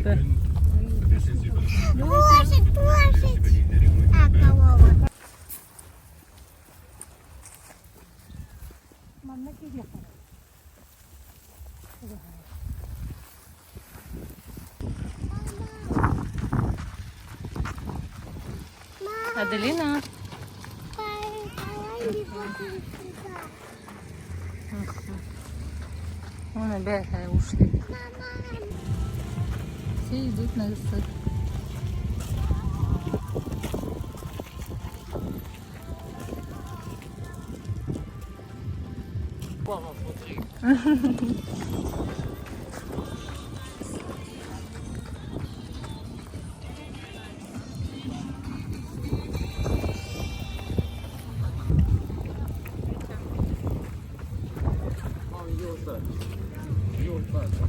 Да. Лошадь, лошадь. А, корова. Манна киириэххэ. Аделина. Вон опять ушли. Все идут на весы. Красота.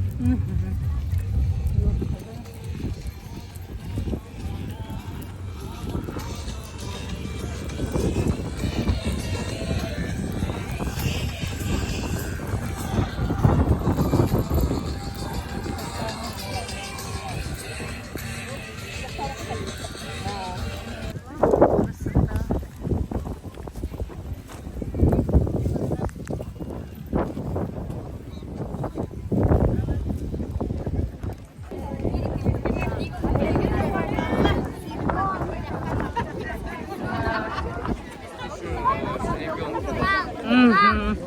Мгм.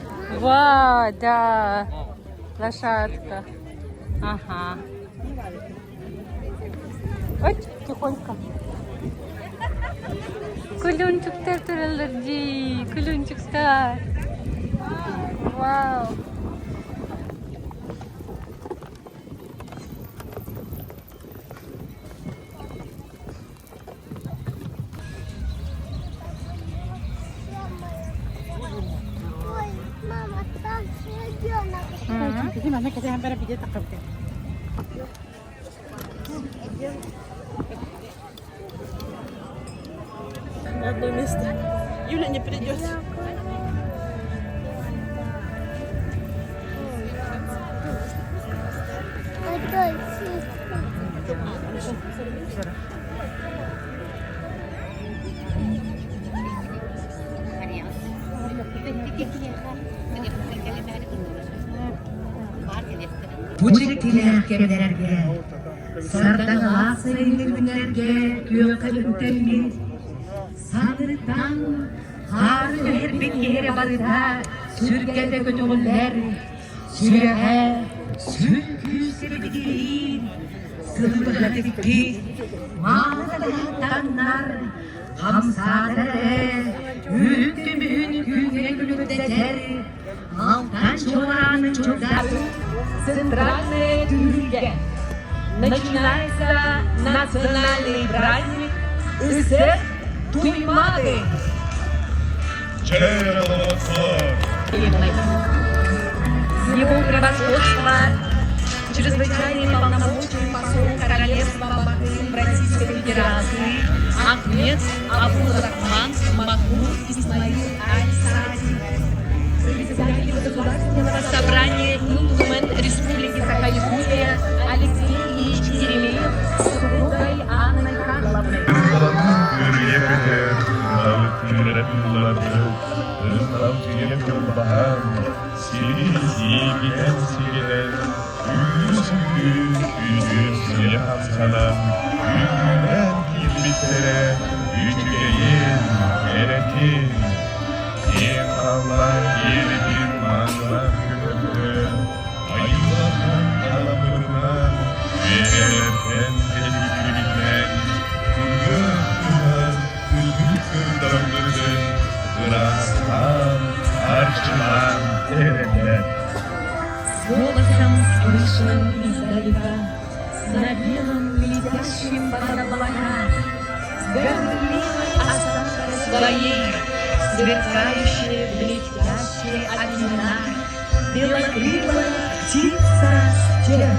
Ва, да, лошадка. Ага. Ой, тихонько. Кулунчуктар тураллар дии, кулунчуктар. Вау. Ой, мама, там ребенок. Киһи манна кэтэһэн баран видео таххабыт. На одно место. Юля не придет. Бу дьиктилээх кэмнэргэ, сардаҥалаах сайыҥҥы күннэргэ күөххэ үктэммит, санныттан хаары түһэрбит киһи эрэ барыта сүргэтэ көтөҕүллэр, сүрэҕэ сүр күүскэ бигириир, сылбыһа тикпит, мааны таһыттаннар, хамсаатар эрэ, үрүҥ көмүһүн күҥҥэ күлүмнэтэр, алтан чуораанын чугас Центральная Тюрьге. Начинается национальный праздник Ысыах Туймаады. Его превосходство чрезвычайный полномочий посол Королевства Бахрейн в Российской Федерации Ахмед Абдулрахман Махмуд Исмаил Аль-Сади, председатель Государственного собрания Индумен Республики Саха-Якутия Алексей Ильич Еремеев с супругой Анной Карловной. Үҥкүүнэн киирбиттэрэ үчүгэйин, кэрэтин, киэҥ халлаан киэлитин маанылаах көтөрдөрүн айылҕатын аламмытынан үөрэн кэлбитинэн кыһын үрдүк кырдалларын ыраастаан, арчылаан эрэллэр. С голосом, слышным издалека, на белом летящем под облака, с горделивой осанкой своей, сверкающая блестящая одна, белокрылая птица тех,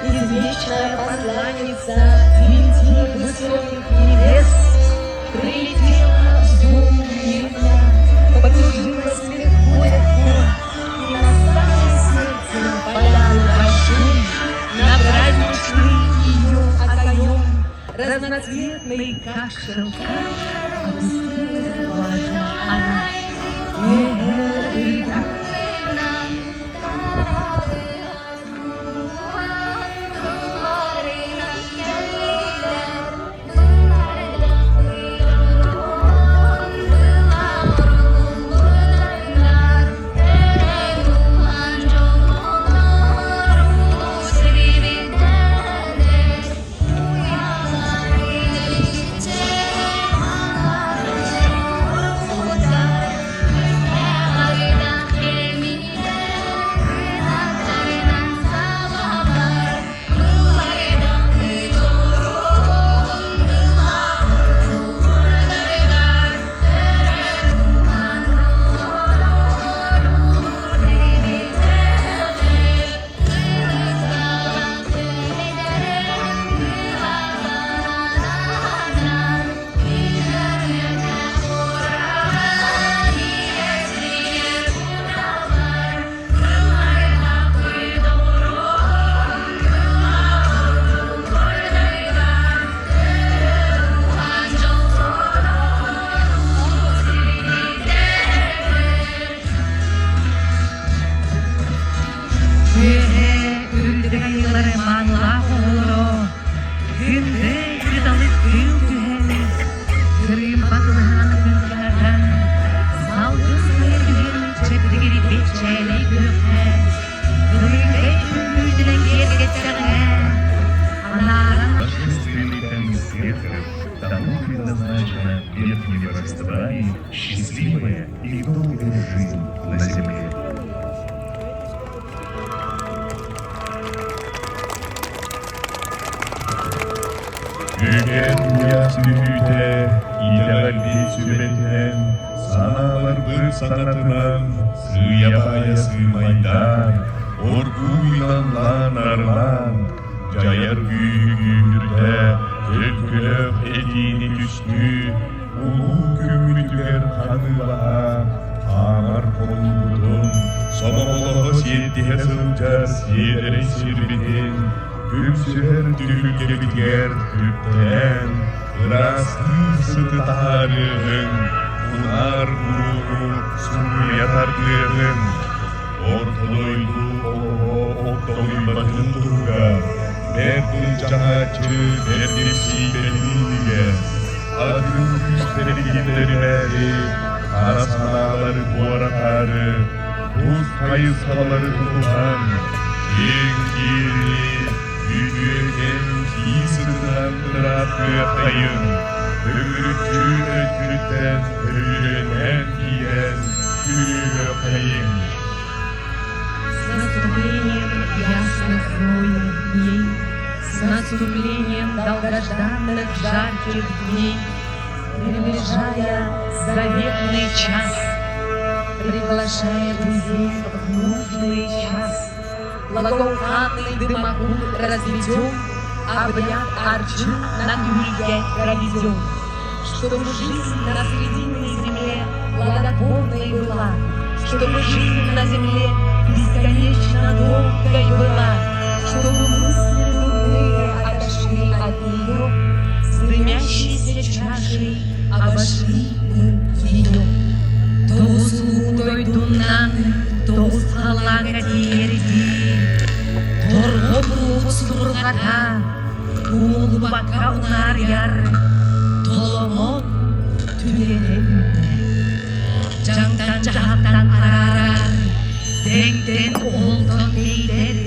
извечная посланница девяти высоких небес, прилетела в дом меня, покружилась легко-легко, и на самом сердце поляны большой, на праздничный Разноцветный, как шелка, опустилась влажно она. Үөһэ Үөһэ үрдүк айыылары маанылаах оҕолоро күндү кырыталык кыыл түһэн, кырыымпа кылаһаанытын кыһардан, салгын сыһыа түһэн чэбдигирбит чээлэй күөххэ, кылыыкай үҥкүүтүнэн киэргэттэҕинэ, анааран Божественный инспектор тому предназначена верхнего родства и счастливая и долгая жизнь на земле. Үгэн уйаас түһүүтэ, итэҕэлбит сүбэтинэн, санааларбыт санатынан, сыыйа-баайа сыымайдаан, оргууй наллаан-арылаан, дьайар күүһү күүһүрдэ, төлкөлөөх этиини түстүү, улуу күммүтүгэр ханыылаһа, хаамар холуубутун, сомоҕолоһо сиэттиһэ сылдьар сиэдэрэй сирбитин, Түмсүһэр түһүлгэбитигэр үктээн, ыраастыы сыты таһаарыаҕыҥ, унаар урууну сууйа тардыаҕыҥ. Орто дойду олоҕо огдолуйбатын туһугар, бэрт былдьаһааччы бэрдимсийбэтин иннигэр, атын күүстэри киллэримээри, хара санаалары туоратаары, тус хайысхалары тутуһан, киэҥ киэли үтүөкэн кии сытынан ыраатыаххайын, төгүрүччү өттүттэн өрүөннээн тиийэн күрүөххэйиҥ. С наступлением ясных хвойных дней, С наступлением долгожданных жарких дней, Приближая заветный час, Приглашая друзей в нужный час, Благоуханный дымокур разведем, Обряд арчу на түһүлгэ проведем, Чтобы жизнь на срединной земле плодотворной была, Чтобы жизнь на земле бесконечно долгой была, Чтобы мысли дурные отошли от нее, С дымящейся чашей обошли мы ее. Тоҕус улуу дойдунан тоҕус халлааҥҥа тиэрдии, торҕо буруо сурҕата, умуллубакка унаарыйар, толомон түгэнэ үүннэ. Дьаҥтан дьаһалтан араарар, дэҥтэн оһолтон тэйдэр,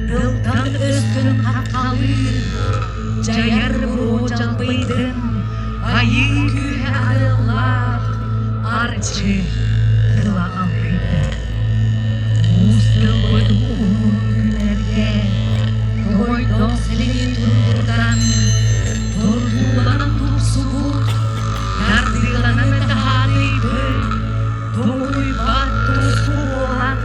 тылтан өстөн хаххалыыр, дьайар буруо дьалбыйдын, айыы күүһэ арыаллаах, арчы тыла алгыйда. Муус тылбыт уһун күннэргэ Тойдох силигин тургутан, тордууланан турсубут, тардыыланан таһаарыйбыт, тоҥуйбат тусу буолан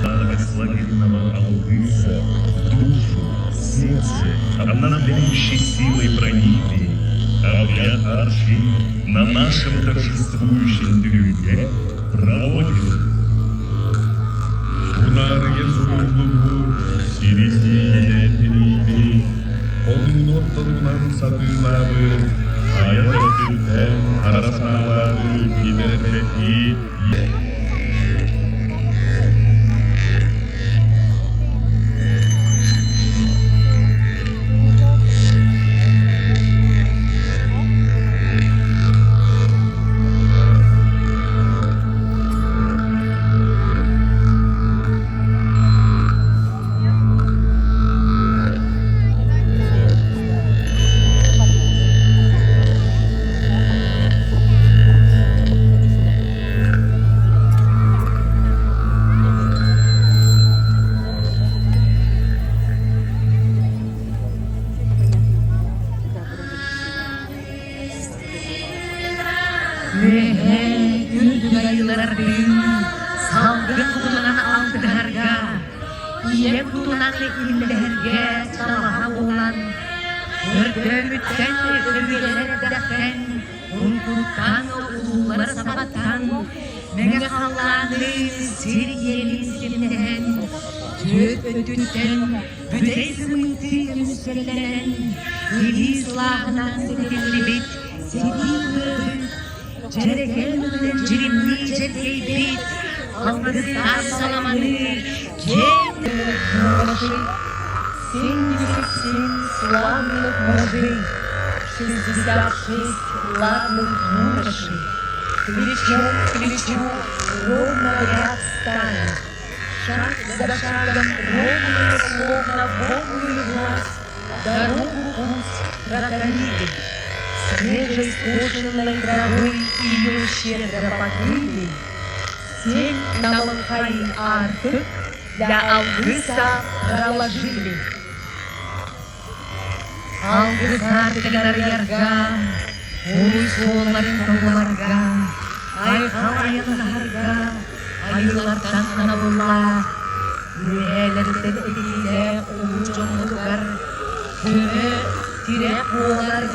Благословенного Алгыса в душу, сердце, обновляющей силой проникли, обряд арши на нашем торжествующем трюге проводим. Унаарыйа суруллубут сири сиийэн тэнийбит, Олун ортолунан сатыылаабыт, хайа да өттүттэн хара санаалааҕы киллэрбэттии Үөһээ үрдүк айылардыын салгын кутунан алтыһарга, ийэ кутунан иллэһэргэ салаһа буолан, өрдөөбүттэн өбүгэлэр эрдэхтэн, уруккуттан улуулар сабаттан, мэҥэ халлааны сир иэнин ситимнэһэн, түөрт өттүттэн бүтэй сымыыттыы көмүскэллэнэн, илии сылааһынан ситиллибит ситии быабыт, дьэрэкээн өҥүнэн дьиримнии дьэргэйбит, алгыстаах саламаны киэҥ 77 славных мужей, 66 ладных юношей, плечом к плечу ровно в ряд стали, шаг за шагом ровную, словно водную гладь, дорогу путь протарили. Свежей скошенной травой ее щедро покрыли, Семь намылхай аартык для алгыса проложили. Алгыс аартыгар арыйарга, уруй суолларын тобуларга, айхал айаннаһарга, айыылартан анабыллаах, үөһээлэриттэн этиилээх улуу дьоммутугар көмө, тирэх буолар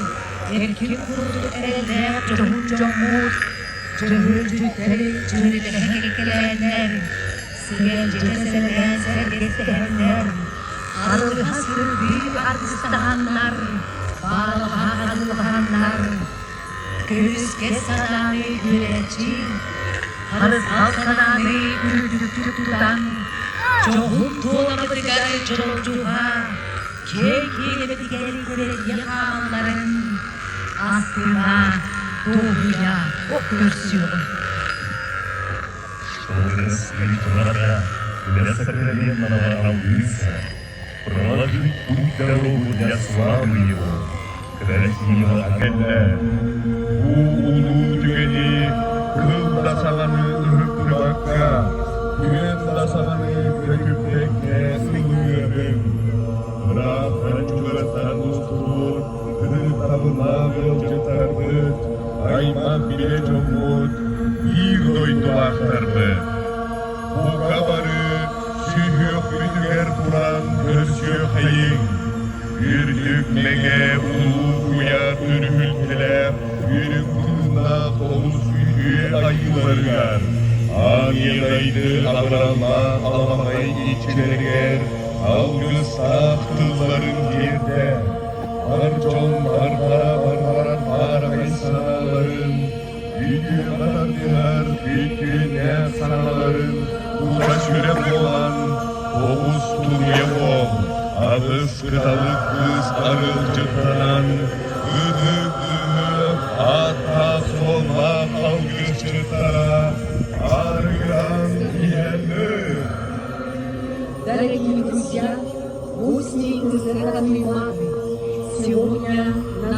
эркин курдук эрэллээх дьоһун дьоммут Дьөһүөлдьүттэри дьүөрэлэһэ кэккэлээннэр, сигэлдьитэ сэлэлээн сэргэстэһэннэр, арылыһа сырдыы аргыстаһаннар, баалаһа арылыһаннар, көмүскэ санааны күөрэччи, харысхал санааны үрдүктүк тутан, дьоһун туонабытыгар дьолдьуһа, киэҥ киэлибитигэр күрэтийэ хаалалларын астына, дуоһуйа көрсүөҕүҥ. Чтобы раскрыть врата для сокровенного Алгыса, проложить путь дорогу для славы его, красивого кэллэ. Бу улуу түгэни кыл да саҕаны ыһыктыбакка, күөн да саҕаны көтүппэккэ ылыаҕыҥ. Ыраахтан чугастан устубут, ытыктабыллаах ыалдьыттарбыт, аймах билэ дьоммут, биир дойдулаахтарбыт. Бука бары сүһүөхпүтүгэр туран көрсүөххэйиҥ. Үрдүк мэҥэ улуу куйаар өрүһүлтэлээх үрүҥ тыыннаах олус үтүө айыыларыгар, аан дайды абыраллаах аламаҕай иччилэригэр алгыстаах тылларын тиэрдэ, бар дьон барбара барбаран баараҕай санааларын, үтүө тардыһар бүттүүннээх санааларын кута-сүрэ буолан, оҕус туруйа буол, аҕыс кыталык кыыс арылдьыттанан, ытык-ыһыах ааттаах-суоллаах алгысчыттара арыган иһэллэр. Дорогие друзья, гости и драгоценные мамы, сегодня на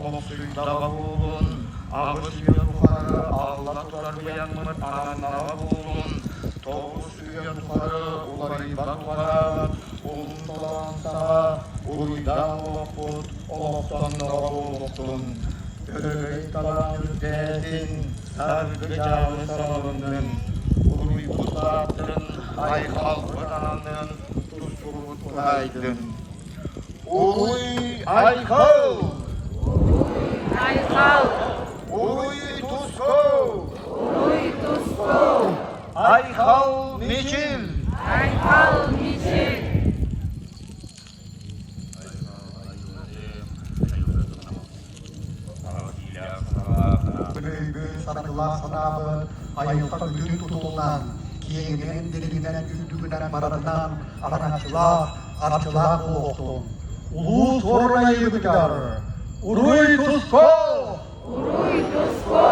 Олохсуйдаҕа буолун, 8 үйэ тухары аалла турар быйаҥмыт араннаҕа буолун, 9 үйэ тухары уларыйбат улара, уһун толоон саҕа, уруйдаах олохпут олохтонноҕо буолуохтун. Өрөгөй талаан үрдээтин, саргы дьаалы саралыннын, уруйбут улааттын, айхалбыт ананнын, тускубут уһаайдын. Уруй айхал! Айхал! Уруй туску! Уруй туску! Айхал мичил! Айхал мичил! Өйбүт саргылаах санаабыт айылҕа бүтүн тутулунан, киэҥинэн, дириҥинэн, үрдүгүнэн барытынан араҥаччылаах, арчылаах буолуохтун. Улуу Суорун айыыбытыгар Уруй туску! Уруй туску!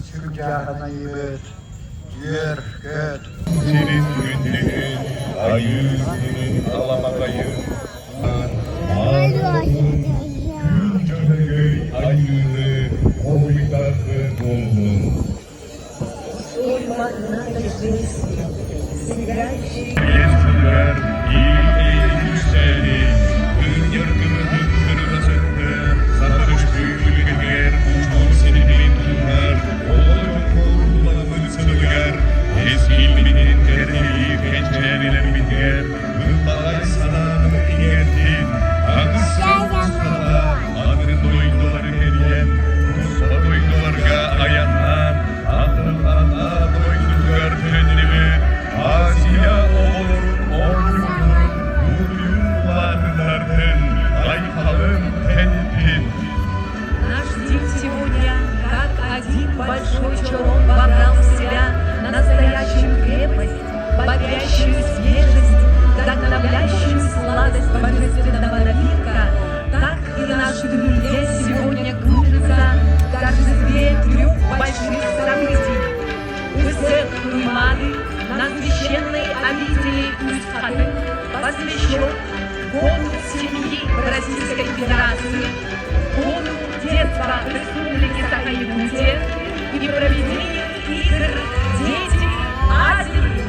Сүрдьааһын айыыбыт, үөр-көт. Сирин күндүтүн, айыы күнүн аламаҕайын Күн айыыны хоруйдаргы буоллун. Сылыгар ил-эйэ кыынньар кымыһын кырыһасытты Саха Өрөспүүбүлүкэтигэр улуу сирин тутуһар оҕолорун сылыгар эскилбитин кэрэһилиир кэнчээрилэрбитигэр ылбаҕай санааны иҥэрдин, 8 сыл устата атын дойдулары кэрийэн, туспа дойдуларга айаннаан, атын анаа дойдутугар төннүбүт Азия оҕолорун оонньууларын уруйун улаатыннардын, айхалын тэнитин. Наш день сегодня, как один большой чолон вобрал в себя настоящую крепость, бодрящую свежесть, вдохновляющую сладость божественного напитка, так и наш Түһүлгэ сегодня кружится в торжестве трех больших событий. Ыһыах Туймаады на священной обители Үс Хатыҥ посвящен Году семьи в Российской Федерации, Году детства в Республике Саха-Якутия и проведению игр «Дети Азии».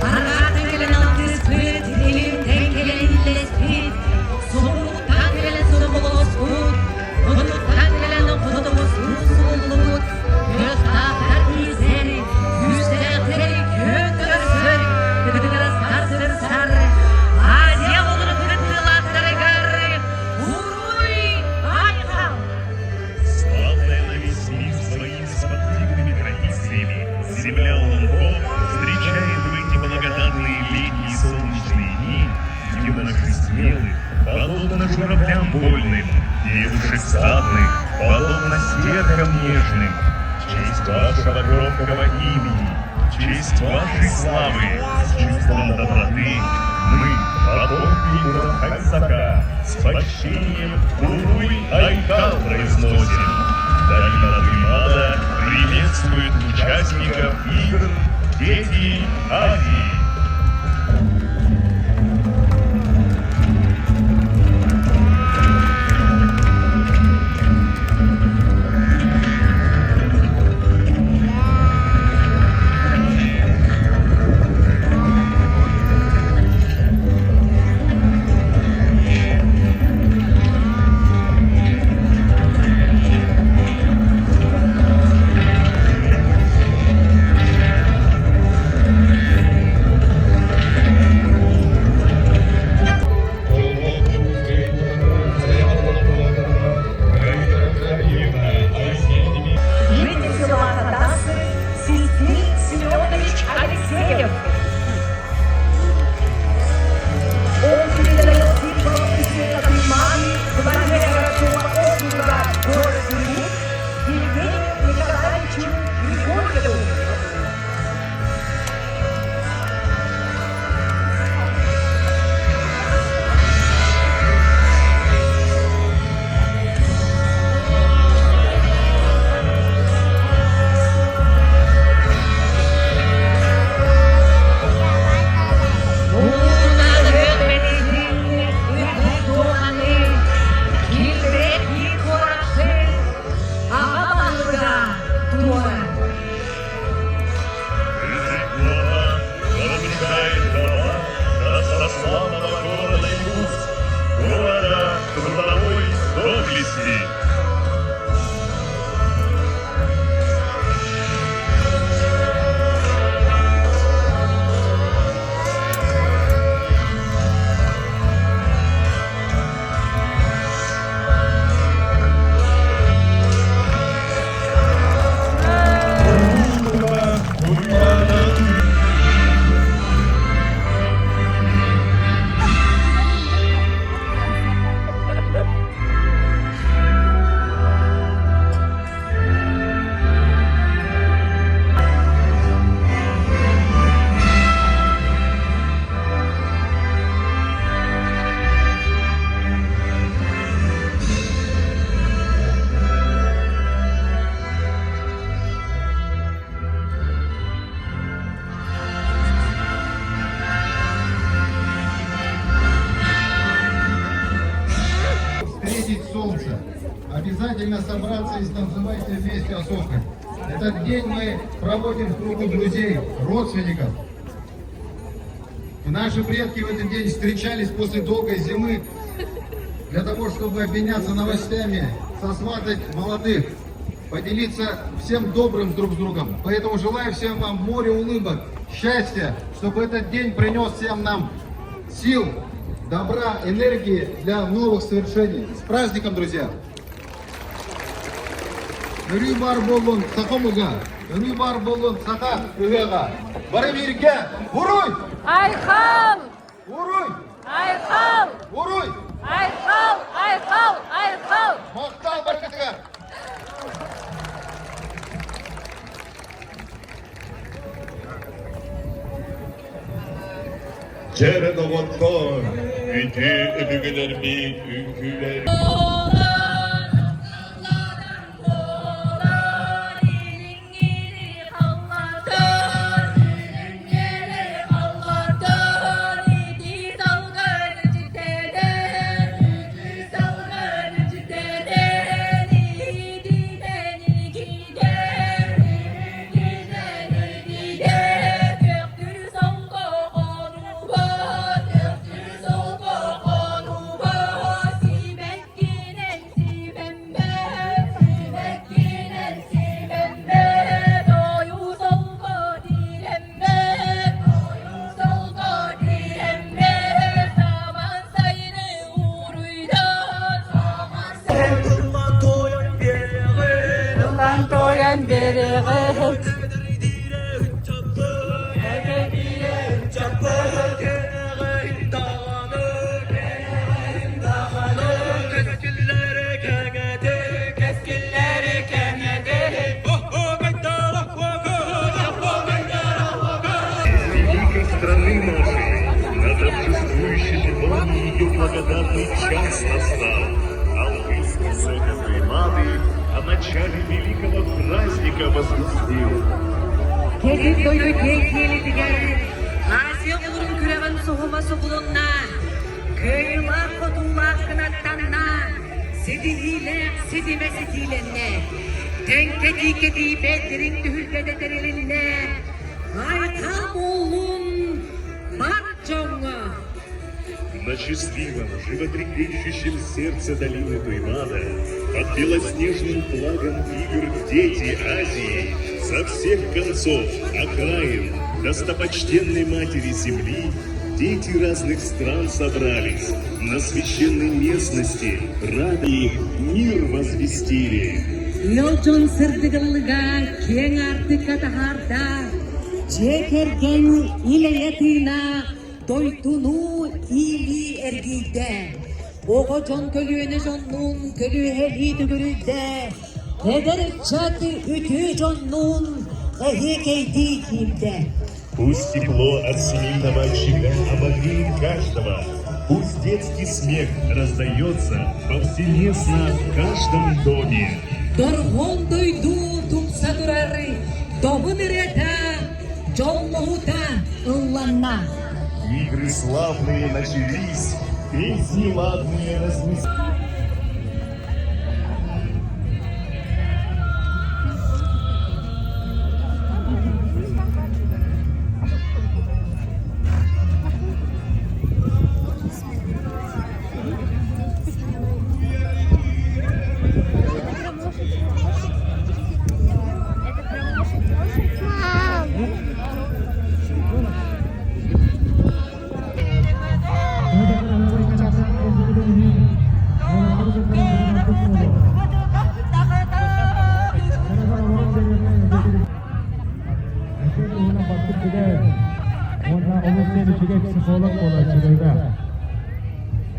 Арҕааттан кэлэн алтыспыт, илинтэн кэлэн иллэспит, соҕурууттан кэлэн сомоҕолоспут, хотуттан кэлэн хотоҕостуу сууллубут, кыахтаахтар киирсэр, күүстээхтэр күөн көрсөр, кытыгырастар сырсар, Азия оҕолорун кыттыылаахтарыгар уруй айхал! Славная на весь мир своими спортивными традициями, земля Олонхо встречает в эти благодатные летние солнечные дни юношей смелых, подобно журавлям вольным, девушек статных, подобно стерхам нежным. В честь вашего громкого имени, в честь вашей славы, с чувством доброты, мы, потомки Уран-Хайсака, с почтением Уруй Айхал произносим. Долина Туймаада приветствует участников игр «Дети Азии». солнца обязательно собраться и станцевать все вместе осоха. Этот день мы проводим в кругу друзей, родственников. И наши предки в этот день встречались после долгой зимы для того, чтобы обменяться новостями, сосватать молодых, поделиться всем добрым друг с другом. Поэтому желаю всем вам море улыбок, счастья, чтобы этот день принес всем нам сил, добра, энергии для новых свершений. С праздником, друзья! Өрүү баар буоллун саха омуга, өрүү баар буоллун саха ыһыаҕа. Бары бииргэ! Уруй! Айхал! Уруй! Айхал! Уруй! Айхал! Айхал! Айхал! Махтал барыгытыгар! Дьэ эрэ доҕоттоор, үтүө өбүгэлэрбит үҥкүүлэр Ыллаан биэриэҕит. Великой страны нашей, на торжествующем лоне ее благодатный час настал. Алгысский совет Туймады о начале великого праздника возвестил. Кэтит дойду киэҥ киэлитигэр Азия оҕолорун күрэҕин суһума субулунна, кыайыылаах-хотуулаах кынаттанна, ситиһиилээх ситимэ ситиилэннэ, тэҥкэ тиийбэт дириҥ түһүлгэтэ тэрилиннэ, айхал буоллун бар дьоҥҥо! На счастливом, животрепещущем сердце долины Туймада под белоснежным флагом игр дети Азии со всех концов, окраин, достопочтенной матери земли дети разных стран собрались на священной местности, рады их мир возвестили. Ыал дьон сырдыгыллыга киэҥ аартыкка таһаарда, дьиэ кэргэн ил-эйэ тыына дойдуну иилии эргийдэ. Оҕо дьон көлүөнэ дьоннуун көлүөһэлии төгүрүйдэ, эдэр ыччат үтүө дьоннуун эһиэкэйдии киирдэ. Пусть тепло от семейного очага обогреет каждого. Пусть детский смех раздается повсеместно в каждом доме. Дорҕоон дойду тупса турар добун ырыата дьоллоһута ылланна. Игры славные начались, песни ладные разнеслись. Мам!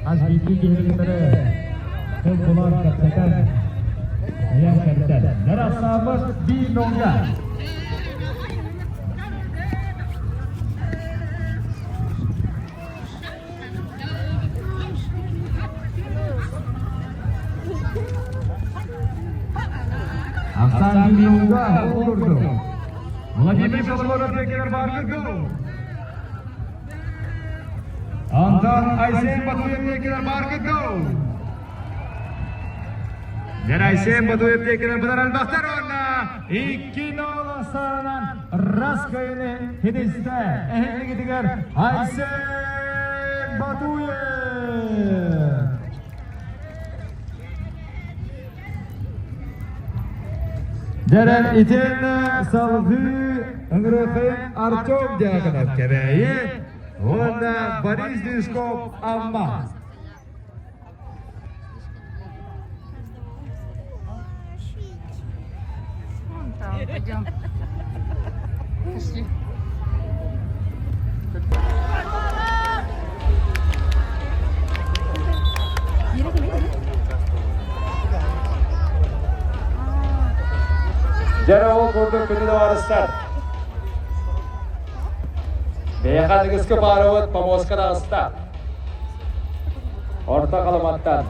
Хас биирдии киһини кытары тыл булан кэпсэтэн, айан кэрдэр. Нарасаабыт биир нолга. Ахсаан биир нолга ол курдук. Владимир Соломонов диэкилэр бааргыт Антон Айсен Батуев диэкилэр бааргыт. Дәрайсен Бадуев диэкинэн бұлар албақтар онна 2-0 астарынан Раскайыны хидисте эһэлигитигэр Айсен Бадуев. Дәрен итин салгыы ыҥырыахайын Артем Дьяконов Кэбээйи уонна Борис Дюшков Амма. Вон там пойдем. Пошли. Дьэ ол курдук күнү барыстар. Бэйэхэ аныгыскы паарабыт помоска таҕыста. Орто Халыматтан.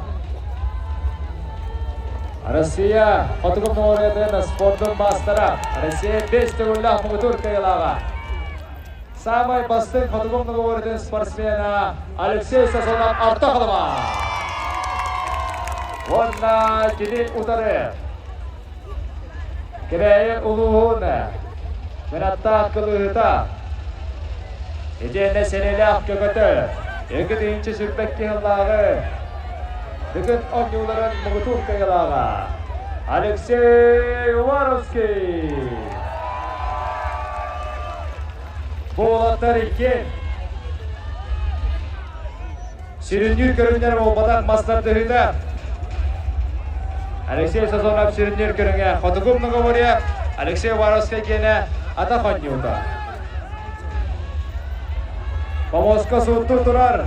Россия Хотугу муоратын спордун маастара, Россия бес төгүллээх муҥутуур кыайыылааҕа. Самай бастыҥ Хотугу муоратын спортсмена Алексей Сазонов Орто Халыма. Уонна кини утары Кэбээйи улууһун Кынаттаах кылыыһыта итиэннэ сэрэлээх көкөтө 2 022 сыллааҕы Дыгын оонньууларын муҥутуур кыайыылааҕа Алексей Уваровский. Бу уолаттар иккиэн Сүрүннүүр көрүҥнэр буолбатах мас тардыһыыта. Алексей Сазонов сүрүннүүр көрүҥэ Хотугу многоборье Алексей Уваровскай гиэнэ атах оонньуута. Помоска суттуу турар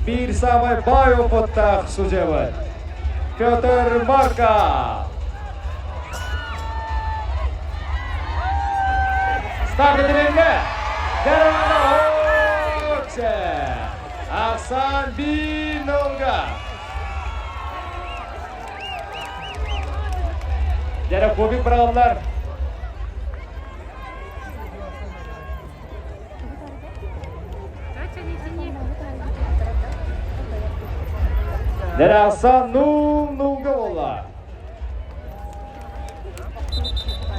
биир саамай баай опыттаах судьябыт Петр Марков. Старт этилиннэ. Дарана Ахсан 1-0-га. Дьэрэ кубик быраҕыллар. Дьэрэ Ахсан 0-0-га буолла.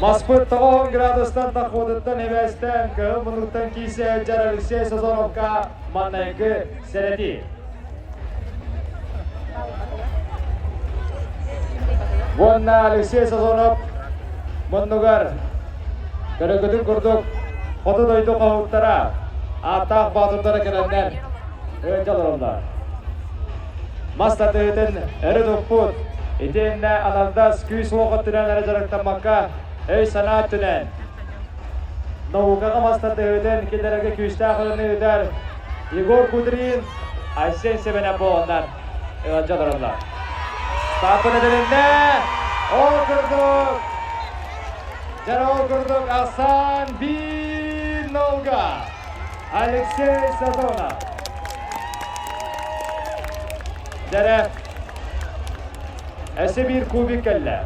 Маспыт 90 градустан доходуттан эбээстээн кыһыл муннуктан киирсэ сылдьар Алексей Сазоновка маҥнайгы сэрэтии. Уонна Алексей Сазонов муннугар көрөгүтүн курдук хоту дойду хоһууттара, ааттаах боотурдара кэлэннэр ыалдьа олороллор. Мас тардыһыытын өрө туппут, итиэннэ анардас күүс-уох өттүнэн эрэ дьарыктаммакка, өй-санаа өттүнэн наукаҕа мас тардыһыытын киллэрэргэ күүстээх үлэни ыытар Егор Кудрин, Айсен Семенов буоланнар ыалдьа олороллор. Стартан этилиннэ! Ол курдук, дьэ ол курдук Асан 1-0-га Алексей Сазонов. Дьэрэ, өссө биир кубик кэллэ.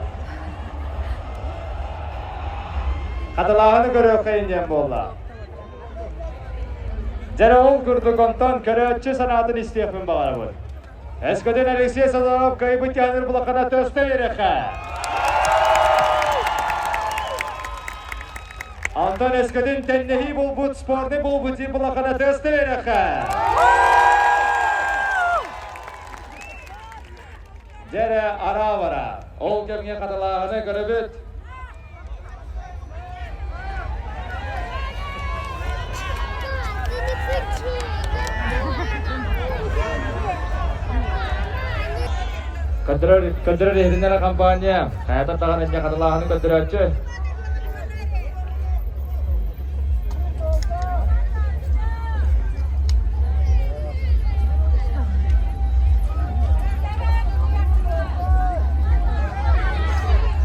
Хатылааһыны көрүөххэйин диэн буолла. Дьэрэ ол курдук онтон көрөөччү санаатын истиэхпин баҕарабын. Өскөтүн Алексей Сазонов кыайбыт тиһаныр булаххана төстө биэриэххэ. Антон өскөтүн тэннэһии булбут спорный булбут булахана төстө биэриэххэ. Дьэрэ араа-бара. Ол кэмҥэ хатылааһыны көрөбүт. Көтөрөр көтөрөр иһитиннэрэр компания хайата даҕаны инньэ хатылааһыны көрдөрөөччү.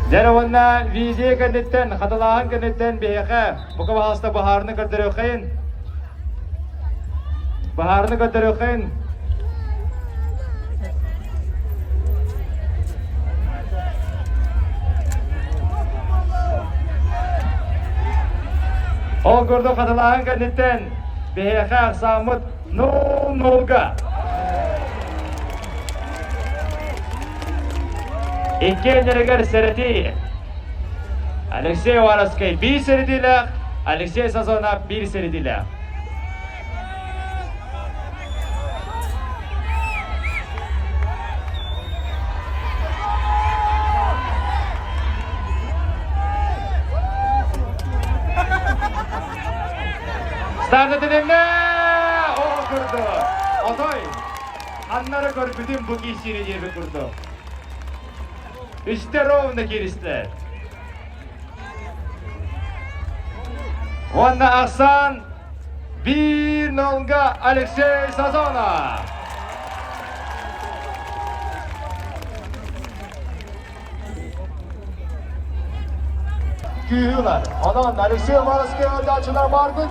Дьэ уонна видео кэнниттэн, хатылааһын кэнниттэн биһиэхэ бука баһаалыста баһаарыны көрдөрүөххэйин. Баһаарыны көрдөрүөххэйин. Ол курдук хатылааһын кэнниттэн биһиэхэ ахсааммыт 0-0-га. Иккиэннэригэр сэрэтии. Алексей Уваровскай биир сэрэтиилээх, Алексей Сазонов биир сэрэтиилээх. Старт этилиннэ! Ол курдук. Отой, аннары көрбүтүм бу киирсиини диэбит курдук. Үстэ ровно кииристэ. Уонна Асан 1-0-га Алексей Сазонов. Күүһү ылар. Онон Алексей Уваровскай ыалдьааччылар бааргын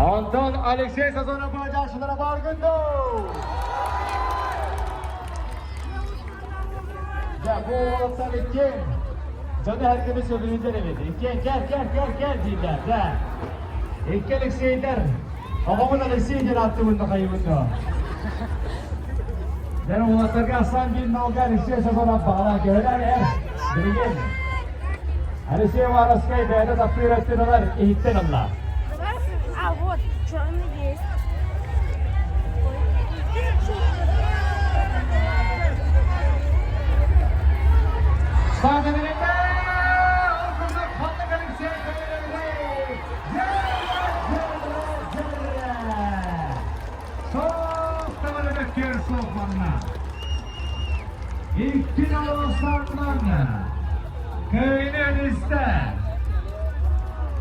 Онтон Алексей Сазонов ыалдьааччылара бааргын Дьэ, бу уолаттар иккиэн дьону эргини сөбүлүүллэр эбит. Иккиэн кэл, кэл, кэл, кэл дииллэр. Дьэ, икки Алексейдэр. Оҕобун Алексей диэн ааттыыбын да хайыбын да. Дьэ, уолаттарга Асан биир налга Алексей Сазонов баҕалаах көһөлөр эр. Билигин Алексей Уваровскай бэйэтэ таптыыр өттүн ылар, иһиттэн ылла. А вот, черный есть. Икки Кыайыны истэ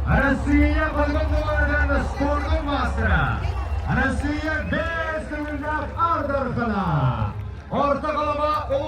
Россия Подготовленная спорту мастера, Россия бэс төгүллээх ар дархана, Орто Халыма.